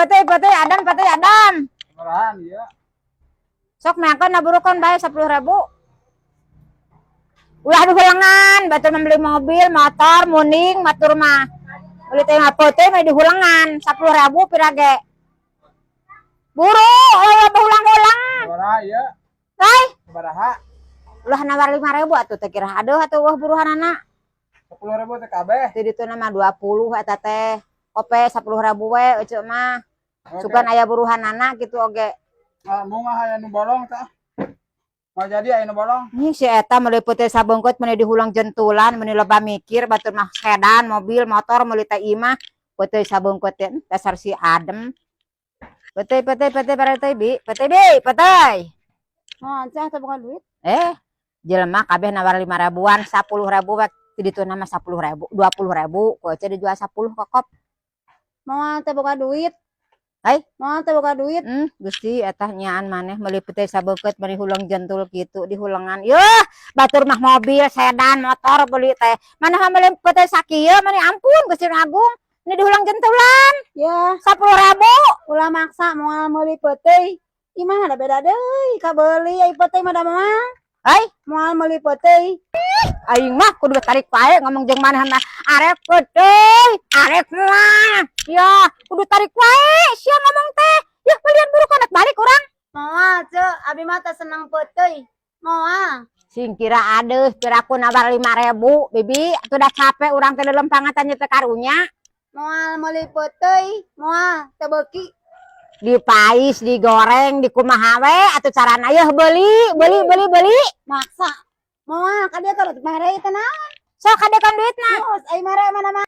Peuteuy, peuteuy, adem, peuteuy, adem. Sabarahaan ieu? Sok meangkeun na burukan bae 10.000. Ulah dihulengan, batur membeli mobil, motor, munding, batur mah. Beli teh mah peuteuy mah dihulengan, 10.000 pira ge. Buru, ulah berulang-ulang. Sabaraha ieu? Hai, Sabaraha? Ulah nawar 5.000 atuh teh, kira aduh atuh wah buruhanana. 10.000 teh kabeh. Di ditu mah 20 eta teh. Kope 10.000 we ece mah. Oke. Sugan aya buruhanana gitu oge. Ah, bunga aya nu bolong tah. Mau jadi aya nu bolong. Nih si eta meuli peuteuy sabengkeut meuni dihulang jentulan, meuni loba mikir, batur mah sedan, mobil, motor meuli teh imah peuteuy sabengkeut teh, dasar si adem. Peuteuy, peuteuy, peuteuy, peuteuy, bi, peuteuy, bi, peuteuy. Moal cah, teu boga duit. Eh, jelema kabeh nawar 5 ribuan, 10.000 we di ditu nama 10.000, 20.000, ku ece dijual 10 kokop. Moal, teu boga duit. Hai. Moal, teu boga duit. Gusti eta nyaan maneh meuli peuteuy sabeungkeut meuni hulang jentul kitu dihulengan. Yeuh, batur mah mobil, sedan, motor beli teh. Maneh mah meuli peuteuy sakieu meuni ampun Gusti Nu Agung. Ini dihulang jentulan. Ya, 10.000. Ulah maksa, moal meuli peuteuy. Gimana ada beda deui kabeuli ai peuteuy mah da moal. Hai, Moal meuli peuteuy. Aing mah kudu tarik wae ngomong jeung maneh mah. Arek peuteuy, arek mah. Ya, kudu tarik wae sia ngomong teh. Ya, belian buru konek balik urang. Moal, Ceu, abi mah teu seneng peuteuy. Moal. Sing kira adeuh, piraku nawar 5.000, bibi, atuh udah capek urang teh lelempangan teh karunya. Moal meuli peuteuy, moal, teu beuki. Dipais, digoreng, dikumaha we atuh carana, yeuh beli, beli, beli, beli. Maksa. Moal, ka dieu kalau mere teh naon? Sok kadekan duitna. Terus ai mere mana mah.